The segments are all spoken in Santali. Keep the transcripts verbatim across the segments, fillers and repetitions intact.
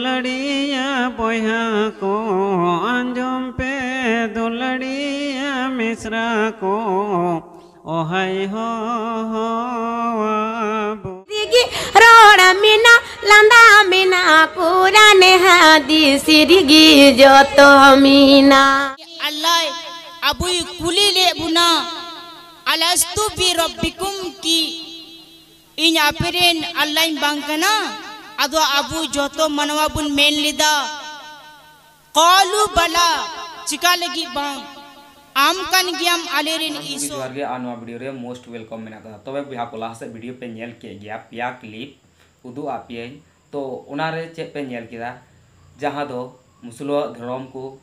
ᱫᱩᱞᱟᱹᱲᱤᱭᱟᱹ ᱵᱚᱭᱦᱟ ᱠᱚ, ᱟᱸᱡᱚᱢ ᱯᱮ ᱫᱩᱞᱟᱹᱲᱤᱭᱟᱹ ᱢᱤᱥᱨᱟ ᱠᱚ, ᱚᱦᱟᱭ ᱦᱚ ᱦᱚ ᱟᱵᱚ᱾ ᱨᱤᱜᱤ ᱨᱚᱲ ᱢᱮᱱᱟᱜ, ᱞᱟᱸᱫᱟ ᱢᱮᱱᱟᱜ, ᱠᱩᱨᱟᱱ ᱦᱟᱫᱤᱥ ᱨᱤᱜᱤ ᱡᱚᱛᱚ ᱢᱮᱱᱟᱜ᱾ ᱟᱞᱞᱟᱭ ᱟᱵᱚᱭ ᱠᱩᱞᱤ ᱞᱮᱫ ᱵᱚᱱᱟ, ᱟᱞᱟᱥᱛᱩ ᱵᱤ ᱨᱚᱵᱵᱤᱠᱩᱢ, ᱠᱤ ᱤᱧ ᱟᱯᱮ ᱨᱮᱱ ᱟᱞᱞᱟᱧ ᱵᱟᱝ ᱠᱟᱱᱟ? ᱟᱫᱚ ᱟᱵᱚ ᱡᱚᱛᱚ ᱢᱟᱱᱣᱟ ᱵᱚᱱ ᱢᱮᱱ ᱞᱮᱫᱟ, ᱠᱟᱞᱩ ᱵᱟᱞᱟ, ᱪᱤᱠᱟ ᱞᱟᱹᱜᱤᱫ ᱵᱟᱝ? ᱟᱢ ᱠᱟᱱ ᱜᱮᱭᱟᱢ ᱟᱞᱮ ᱨᱮᱱ ᱥᱟᱱᱟᱢ ᱠᱚᱜᱮ ᱤᱥᱚᱨ᱾ ᱡᱚᱦᱟᱨ ᱜᱮ ᱟᱨ ᱱᱚᱣᱟ ᱵᱷᱤᱰᱤᱭᱳ ᱨᱮ most welcome ᱢᱮᱱᱟᱜ ᱟᱠᱟᱫᱟ᱾ ᱛᱚᱵᱮ ᱵᱚᱭᱦᱟ ᱠᱚ, ᱞᱟᱦᱟ ᱥᱮᱫ ᱵᱷᱤᱰᱤᱭᱳ ᱯᱮ ᱧᱮᱞ ᱠᱮᱫ ᱜᱮᱭᱟ, ᱯᱮᱭᱟ ᱠᱞᱤᱯ ᱩᱫᱩᱜ ᱟᱫ ᱯᱮᱭᱟᱹᱧ᱾ ᱛᱚ ᱚᱱᱟᱨᱮ ᱪᱮᱫ ᱯᱮ ᱧᱮᱞ ᱠᱮᱫᱟ? ᱡᱟᱦᱟᱸ ᱫᱚ ᱢᱩᱥᱞᱟᱹᱣᱟᱜ ᱫᱷᱚᱨᱚᱢ ᱠᱚ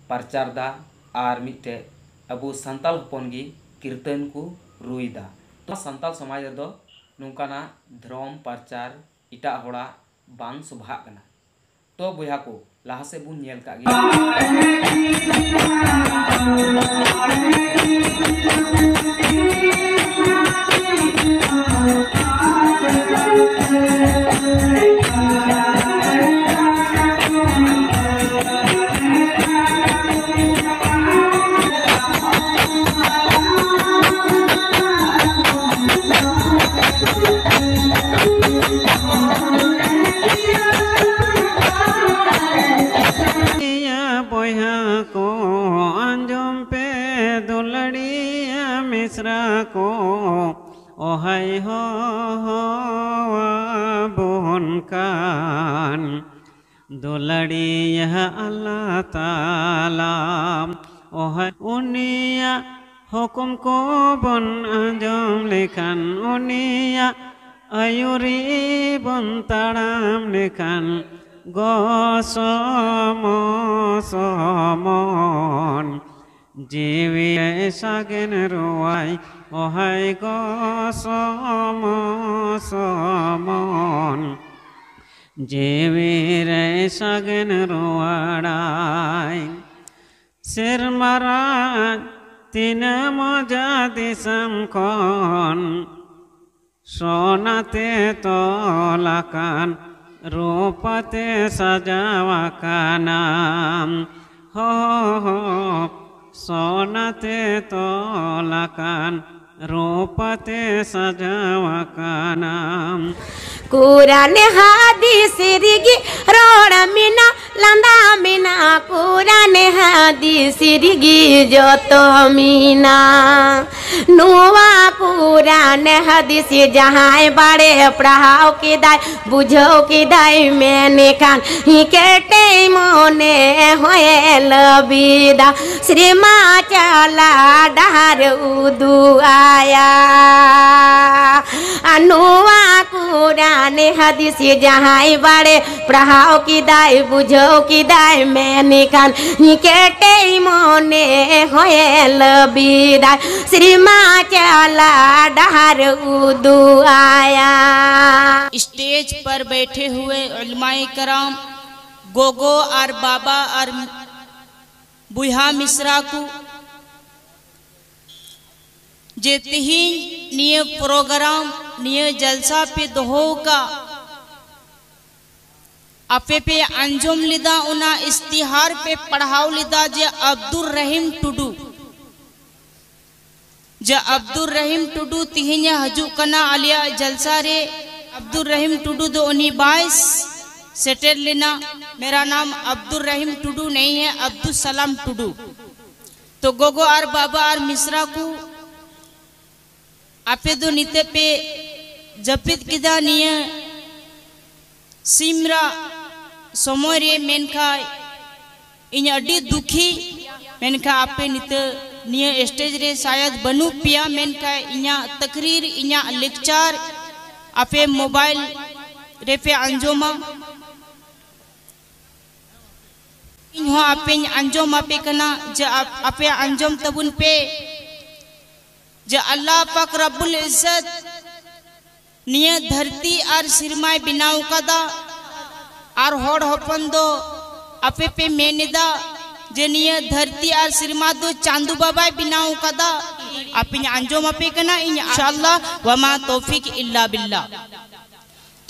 ᱯᱟᱨᱪᱟᱨ ᱫᱟ ᱟᱨ ᱢᱤᱫᱴᱮᱡ ᱟᱵᱚ ᱥᱟᱱᱛᱟᱞ ᱦᱚᱯᱚᱱ ᱜᱮ ᱠᱤᱨᱛᱟᱹᱱ ᱠᱚ ᱨᱩᱭᱫᱟ᱾ ᱛᱚ ᱥᱟᱱᱛᱟᱞ ᱥᱚᱢᱟᱡᱽ ᱨᱮᱫᱚ ᱱᱚᱝᱠᱟᱱᱟᱜ ᱫᱷᱚᱨᱚᱢ ᱯᱟᱨᱪᱟᱨ ᱮᱴᱟᱜ ᱦᱚᱲᱟᱜ ᱵᱟᱝ ᱥᱚᱵᱷᱟᱜ ᱠᱟᱱᱟ᱾ ᱛᱚ ᱵᱚᱭᱦᱟ ᱠᱚ, ᱞᱟᱦᱟ ᱥᱮᱫ ᱵᱚᱱ ᱧᱮᱞ ᱠᱟᱜ ᱜᱮ᱾ ᱤᱭᱟᱹ ᱵᱚᱭᱦᱟ ᱠᱚ, ᱟᱸᱡᱚᱢ ᱯᱮ ᱫᱩᱞᱟᱹᱲᱤᱭᱟᱹ ᱢᱤᱥᱨᱟ ᱠᱚ, ᱚᱦᱟᱭ ᱦᱚ ᱦᱚ ᱟᱵᱚᱱ ᱠᱟᱱ ᱫᱩᱞᱟᱹᱲᱤᱭᱟᱹ ᱟᱞᱞᱟ ᱛᱟᱞᱟ᱾ ᱚᱦᱟᱭ ᱩᱱᱤᱭᱟᱜ ᱦᱩᱠᱩᱢ ᱠᱚᱵᱚᱱ ᱟᱸᱡᱚᱢ ᱞᱮᱠᱷᱟᱱ, ᱩᱱᱤᱭᱟᱜ ᱟᱹᱭᱩᱨᱤ ᱵᱚᱱ ᱛᱟᱲᱟᱢ ᱞᱮᱠᱷᱟᱱ, ᱜᱚᱥᱚᱢᱚ ᱥᱚᱢᱚᱱ ᱡᱤᱣᱤ ᱨᱮ ᱥᱟᱜᱮᱱ ᱨᱩᱣᱟᱹᱭ, ᱚᱦᱟᱭ ᱜᱚᱥᱚᱢᱚ ᱥᱚᱢᱚᱱ ᱡᱤᱣᱤ ᱨᱮ ᱥᱟᱜᱮᱱ ᱨᱩᱣᱟᱹᱲᱟᱭ᱾ ᱥᱮᱨᱢᱟ ᱨᱟᱡᱽ ᱛᱤᱱᱟᱹᱜ ᱢᱚᱡᱟ ᱫᱤᱥᱚᱢ ᱠᱷᱚᱱ, ᱥᱚᱱᱟᱛᱮ ᱛᱚᱞ ᱟᱠᱟᱱ ᱨᱩᱯᱟᱛᱮ ᱥᱟᱡᱟᱣ ᱟᱠᱟᱱᱟ, ᱦᱚ, ᱦᱚ, ᱥᱚᱱᱟᱛᱮ ᱛᱚᱞ ᱟᱠᱟᱱ, ᱨᱩᱯᱟᱛᱮ ᱥᱟᱡᱟᱣ ᱟᱠᱟᱱᱟ᱾ ᱠᱩᱨᱟᱱ ᱦᱟᱫᱤᱥ ᱨᱮᱜᱮ ᱨᱚᱲ ᱢᱮᱱᱟᱜ, ᱞᱟᱸᱫᱟ ᱢᱮᱱᱟᱜ, ᱠᱩᱨᱟᱱ ᱦᱟᱫᱤᱥ ᱨᱮᱜᱮ ᱡᱚᱛᱚ ᱢᱮᱱᱟᱜ᱾ ᱱᱚᱣᱟ ᱠᱩᱨᱟᱱ ᱦᱟᱫᱤᱥ ᱡᱟᱦᱟᱸᱭ ᱵᱟᱲᱮ ᱯᱟᱲᱦᱟᱣ ᱠᱮᱫᱟᱭ, ᱵᱩᱡᱷᱟᱹᱣ ᱠᱮᱫᱟᱭ, ᱢᱮᱱᱠᱷᱟᱱ ᱠᱮᱴᱮᱡ ᱢᱚᱱᱮ ᱦᱚᱸᱭ ᱞᱟᱹᱵᱤᱫᱟ, ᱥᱮᱨᱢᱟ ᱪᱟᱞᱟ ᱰᱟᱦᱟᱨ ᱩᱫᱩᱜ ᱟᱭᱟ᱾ ᱟᱨ ᱱᱚᱣᱟ ᱠᱩᱨᱟᱱ ᱦᱟᱫᱤᱥ ᱡᱟᱦᱟᱸᱭ ᱵᱟᱲᱮ ᱯᱟᱲᱦᱟᱣ ᱠᱮᱫᱟᱭ, ᱵᱩᱡᱷᱟᱹᱣ ᱠᱮᱫᱟᱭ, ᱢᱮᱱᱠᱷᱟᱱ ᱠᱮᱴᱮᱡ ᱢᱚᱱᱮ ᱦᱚᱸᱭ ᱞᱟᱹᱵᱤᱫᱟᱭ, ᱥᱮᱨᱢᱟ ᱪᱟᱞᱟ ᱰᱟᱦᱟᱨ ᱩᱫᱩᱜ ᱟᱭᱟ᱾ स्टेज पर बैठे हुए उलमाए कराम, ᱜᱚᱜᱚ ᱟᱨ ᱵᱟᱵᱟ ᱟᱨ ᱵᱚᱭᱦᱟ ᱢᱤᱥᱨᱟ ᱠᱚ, ᱡᱮ ᱛᱤᱦᱤᱧ ᱱᱤᱭᱟᱹ ᱯᱨᱳᱜᱨᱟᱢ, ᱱᱤᱭᱟᱹ ᱡᱟᱞᱥᱟ ᱯᱮ ᱫᱚᱦᱚ ᱟᱠᱟᱫ, ᱟᱯᱮ ᱯᱮ ᱟᱸᱡᱚᱢ ᱞᱮᱫᱟ, ᱚᱱᱟ ᱤᱥᱛᱤᱦᱟᱨ ᱯᱮ ᱯᱟᱲᱦᱟᱣ ᱞᱮᱫᱟ ᱡᱮ ᱟᱵᱫᱩᱨ ᱨᱟᱦᱤᱢ ᱴᱩᱰᱩ, ᱡᱮ ᱟᱵᱫᱩᱨ ᱨᱟᱦᱤᱢ ᱴᱩᱰᱩ ᱛᱤᱦᱤᱧᱮ ᱦᱤᱡᱩᱜ ᱠᱟᱱᱟ ᱟᱞᱮᱭᱟᱜ ᱡᱟᱞᱥᱟ ᱨᱮ᱾ ᱟᱵᱫᱩᱨ ᱨᱟᱦᱤᱢ ᱴᱩᱰᱩ ᱫᱚ ᱩᱱᱤ ᱵᱟᱭ ᱥᱮᱴᱮᱨ ᱞᱮᱱᱟ᱾ मेरा नाम अब्दुल रहीम टुडू नहीं है, अब्दुल सलाम टुडू। ᱛᱚ ᱜᱚᱜᱚ ᱟᱨ ᱵᱟᱵᱟ ᱟᱨ ᱢᱤᱥᱨᱟ ᱠᱚ, ᱟᱯᱮ ᱫᱚ ᱱᱤᱛᱚᱜ ᱯᱮ ᱡᱟᱹᱯᱤᱫ ᱠᱮᱫᱟ ᱱᱤᱭᱟᱹ ᱥᱤᱢᱨᱟ ᱥᱚᱢᱚᱭ ᱨᱮ, ᱢᱮᱱᱠᱷᱟᱡ ᱤᱧ ᱟᱹᱰᱤ ᱫᱩᱠᱷᱤ, ᱢᱮᱱᱠᱷᱟᱡ ᱟᱯᱮ ᱱᱤᱛᱚᱜ ᱱᱤᱭᱟᱹ ᱥᱴᱮᱡ ᱨᱮ ᱥᱟᱭᱟᱫ ᱵᱟᱹᱱᱩᱜ ᱯᱮᱭᱟ, ᱢᱮᱱᱠᱷᱟᱡ ᱤᱧᱟᱹᱜ ᱛᱟᱠᱨᱤᱨ, ᱤᱧᱟᱹᱜ ᱞᱮᱠᱪᱟᱨ ᱟᱯᱮ ᱢᱳᱵᱟᱭᱤᱞ ᱨᱮᱯᱮ ᱟᱸᱡᱚᱢᱟ᱾ ᱤᱧ ᱦᱚᱸ ᱟᱯᱮᱧ ᱟᱸᱡᱚᱢ ᱟᱯᱮ ᱠᱟᱱᱟ, ᱡᱮ ᱟᱯ-, ᱟᱯᱮ ᱟᱸᱡᱚᱢ ᱛᱟᱵᱚᱱ ᱯᱮ, ᱡᱮ ᱟᱞᱞᱟᱦ ᱯᱟᱠ ᱨᱟᱵᱵᱩᱞ ᱤᱡᱡᱚᱛ ᱱᱤᱭᱟᱹ ᱫᱷᱟᱹᱨᱛᱤ ᱟᱨ ᱥᱮᱨᱢᱟᱭ ᱵᱮᱱᱟᱣ ᱠᱟᱫᱟ, ᱟᱨ ᱦᱚᱲ ᱦᱚᱯᱚᱱ ᱫᱚ ᱟᱯᱮ ᱯᱮ ᱢᱮᱱ ᱮᱫᱟ ᱡᱮ ᱱᱤᱭᱟᱹ ᱫᱷᱟᱹᱨᱛᱤ ᱟᱨ ᱥᱮᱨᱢᱟ ᱫᱚ ᱪᱟᱸᱫᱚ ᱵᱟᱵᱟᱭ ᱵᱮᱱᱟᱣ ᱠᱟᱫᱟ᱾ ᱟᱯᱮᱧ ᱟᱸᱡᱚᱢ ᱟᱯᱮ ᱠᱟᱱᱟ, ᱤᱧ ᱤᱱᱥᱟᱞᱞᱟᱦ, ᱣᱟᱢᱟ ᱛᱚᱣᱯᱷᱤᱠ ᱤᱞᱞᱟ ᱵᱤᱞᱞᱟᱦ᱾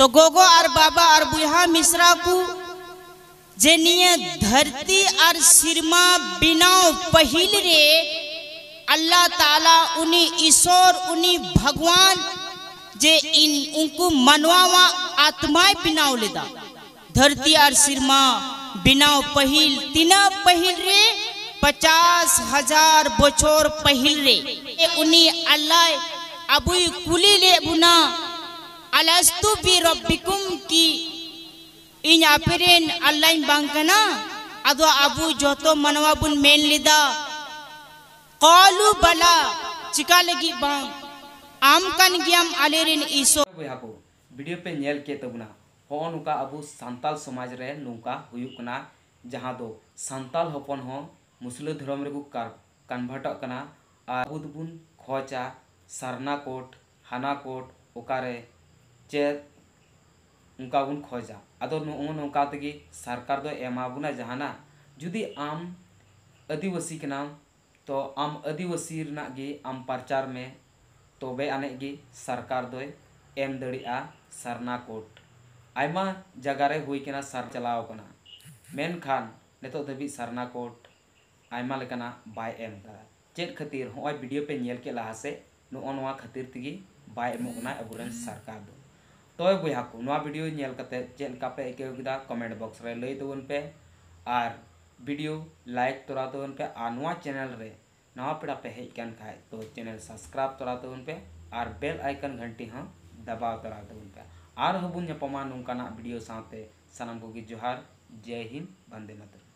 ᱛᱚ ᱜᱚᱜᱚ ᱟᱨ ᱵᱟᱵᱟ ᱟᱨ ᱵᱚᱭᱦᱟ ᱢᱤᱥᱨᱟ ᱠᱚ, ᱡᱮ ᱱᱤᱭᱟᱹ ᱫᱷᱟᱹᱨᱛᱤ ᱟᱨ ᱥᱤᱨᱢᱟ ᱵᱮᱱᱟᱣ ᱯᱟᱹᱦᱤᱞ ᱨᱮ ᱟᱞᱞᱟᱦ ᱛᱟᱞᱟ, ᱩᱱᱤ ᱤᱥᱚᱨ, ᱩᱱᱤ ᱵᱷᱟᱜᱽᱣᱟᱱ, ᱡᱮ ᱤᱱ ᱩᱱᱠᱩ ᱢᱟᱱᱣᱟᱣᱟᱜ ᱟᱛᱢᱟᱭ ᱵᱮᱱᱟᱣ ᱞᱮᱫᱟ᱾ ᱫᱷᱟᱹᱨᱛᱤ ᱟᱨ ᱥᱤᱨᱢᱟ ᱵᱮᱱᱟᱣ ᱯᱟᱹᱦᱤᱞ, ᱛᱤᱱᱟᱹᱜ ᱯᱟᱹᱦᱤᱞ ᱨᱮ? ᱯᱚᱪᱟᱥ ᱦᱟᱡᱟᱨ ᱵᱚᱪᱷᱚᱨ ᱯᱟᱹᱦᱤᱞ ᱨᱮ᱾ ᱩᱱᱤ ᱟᱞᱞᱟᱦ ᱟᱵᱚᱭ ᱠᱩᱞᱤ ᱞᱮᱫ ᱵᱚᱱᱟ, ᱟᱞᱟᱥᱛᱩ ᱵᱤ ᱨᱚᱵᱵᱤᱠᱩᱢ, ᱠᱤ ᱤᱧ ᱟᱯᱮ ᱨᱮᱱ ᱟᱞᱞᱟᱦᱧ ᱵᱟᱝ ᱠᱟᱱᱟ? ᱟᱫᱚ ᱟᱵᱚ ᱡᱚᱛᱚ ᱢᱟᱱᱣᱟ ᱵᱚᱱ ᱢᱮᱱ ᱞᱮᱫᱟ, ᱠᱟᱞᱩ ᱵᱟᱞᱟ, ᱪᱤᱠᱟ ᱞᱟᱹᱜᱤᱫ ᱵᱟᱝ? ᱟᱢ ᱠᱟᱱ ᱜᱮᱭᱟᱢ ᱟᱞᱮ ᱨᱮᱱ ᱤᱥᱚᱨ᱾ ᱵᱚᱭᱦᱟ ᱠᱚ, ᱵᱷᱤᱰᱤᱭᱳ ᱯᱮ ᱧᱮᱞ ᱠᱮᱫ ᱛᱟᱵᱚᱱᱟ᱾ ᱦᱚᱸᱜᱼᱚ ᱱᱚᱝᱠᱟ ᱟᱵᱚ ᱥᱟᱱᱛᱟᱞ ᱥᱚᱢᱟᱡᱽ ᱨᱮ ᱱᱚᱝᱠᱟ ᱦᱩᱭᱩᱜ ᱠᱟᱱᱟ, ᱡᱟᱦᱟᱸ ᱫᱚ ᱥᱟᱱᱛᱟᱞ ᱦᱚᱯᱚᱱ ᱦᱚᱸ ᱢᱩᱥᱞᱟᱹ ᱫᱷᱚᱨᱚᱢ ᱨᱮᱠᱚ ᱠᱟᱨ-, ᱠᱚᱱᱵᱷᱟᱨᱴᱚᱜ ᱠᱟᱱᱟ᱾ ᱟᱨ ᱟᱵᱚ ᱫᱚᱵᱚᱱ ᱠᱷᱚᱡᱟ ᱥᱟᱨᱱᱟ ᱠᱳᱰ, ᱦᱟᱱᱟ ᱠᱳᱰ, ᱚᱠᱟᱨᱮ ᱪᱮᱫ ᱚᱱᱠᱟ ᱵᱚᱱ ᱠᱷᱚᱡᱟ᱾ ᱟᱫᱚ ᱱᱚᱜᱼᱚ ᱱᱚᱝᱠᱟ ᱛᱮᱜᱮ ᱥᱚᱨᱠᱟᱨ ᱫᱚᱭ ᱮᱢᱟ ᱵᱚᱱᱟ ᱡᱟᱦᱟᱱᱟᱜ᱾ ᱡᱩᱫᱤ ᱟᱢ ᱟᱹᱫᱤᱵᱟᱹᱥᱤ ᱠᱟᱱᱟᱢ, ᱛᱚ ᱟᱢ ᱟᱹᱫᱤᱵᱟᱹᱥᱤ ᱨᱮᱱᱟᱜ ᱜᱮ ᱟᱢ ᱯᱨᱚᱪᱟᱨ ᱢᱮ, ᱛᱚᱵᱮ ᱟᱹᱱᱤᱡ ᱜᱮ ᱥᱚᱨᱠᱟᱨ ᱫᱚᱭ ᱮᱢ ᱫᱟᱲᱮᱭᱟᱜᱼᱟ ᱥᱟᱨᱱᱟ ᱠᱳᱰ᱾ ᱟᱭᱢᱟ ᱡᱟᱭᱜᱟ ᱨᱮ ᱦᱩᱭ ᱠᱟᱱᱟ, ᱥᱟᱨ ᱪᱟᱞᱟᱣ ᱠᱟᱱᱟ, ᱢᱮᱱᱠᱷᱟᱱ ᱱᱤᱛᱚᱜ ᱫᱷᱟᱹᱵᱤᱡ ᱥᱟᱨᱱᱟ ᱠᱳᱰ ᱟᱭᱢᱟ ᱞᱮᱠᱟᱱᱟᱜ ᱵᱟᱭ ᱮᱢ ᱠᱟᱫᱟ᱾ ᱪᱮᱫ ᱠᱷᱟᱹᱛᱤᱨ? ᱦᱚᱸᱜᱼᱚᱭ ᱵᱷᱤᱰᱤᱭᱳ ᱯᱮ ᱧᱮᱞ ᱠᱮᱫ ᱞᱟᱦᱟ ᱥᱮᱫ, ᱱᱚᱜᱼᱚ ᱱᱚᱣᱟ ᱠᱷᱟᱹᱛᱤᱨ ᱛᱮᱜᱮ ᱵᱟᱭ ᱮᱢᱚᱜ ᱠᱟᱱᱟ ᱟᱵᱚᱨᱮᱱ ᱥᱚᱨᱠᱟᱨ ᱫᱚ᱾ ᱛᱚᱵᱮ ᱵᱚᱭᱦᱟ ᱠᱚ, ᱱᱚᱣᱟ ᱵᱷᱤᱰᱤᱭᱳ ᱧᱮᱞ ᱠᱟᱛᱮ ᱪᱮᱫ ᱞᱮᱠᱟ ᱯᱮ ᱟᱹᱭᱠᱟᱹᱣ ᱠᱮᱫᱟ, ᱠᱚᱢᱮᱱᱴ ᱵᱚᱠᱥ ᱨᱮ ᱞᱟᱹᱭ ᱛᱟᱵᱚᱱ ᱯᱮ᱾ ᱟᱨ ᱵᱷᱤᱰᱤᱭᱳ ᱞᱟᱭᱤᱠ ᱛᱚᱨᱟ ᱛᱟᱵᱚᱱ ᱯᱮ᱾ ᱟᱨ ᱱᱚᱣᱟ ᱪᱮᱱᱮᱞ ᱨᱮ ᱱᱟᱣᱟ ᱯᱮᱲᱟ ᱯᱮ ᱦᱮᱡ ᱠᱟᱱ ᱠᱷᱟᱡ, ᱛᱚ ᱪᱮᱱᱮᱞ ᱥᱟᱵᱥᱠᱨᱟᱭᱤᱵ ᱛᱚᱨᱟ ᱛᱟᱵᱚᱱ ᱯᱮ ᱟᱨ ᱵᱮᱞ ᱟᱭᱠᱚᱱ ᱜᱷᱟᱱᱴᱤ ᱦᱚᱸ ᱫᱟᱵᱟᱣ ᱛᱚᱨᱟ ᱛᱟᱵᱚᱱ ᱯᱮ᱾ ᱟᱨᱦᱚᱸ ᱵᱚᱱ ᱧᱟᱯᱟᱢᱟ ᱱᱚᱝᱠᱟᱱᱟᱜ ᱵᱷᱤᱰᱤᱭᱳ ᱥᱟᱶᱛᱮ᱾ ᱥᱟᱱᱟᱢ ᱠᱚᱜᱮ ᱡᱚᱦᱟᱨ, ᱡᱟᱭ ᱦᱤᱱᱫ, ᱵᱚᱱᱫᱮ ᱢᱟᱛᱚᱨᱚᱢ᱾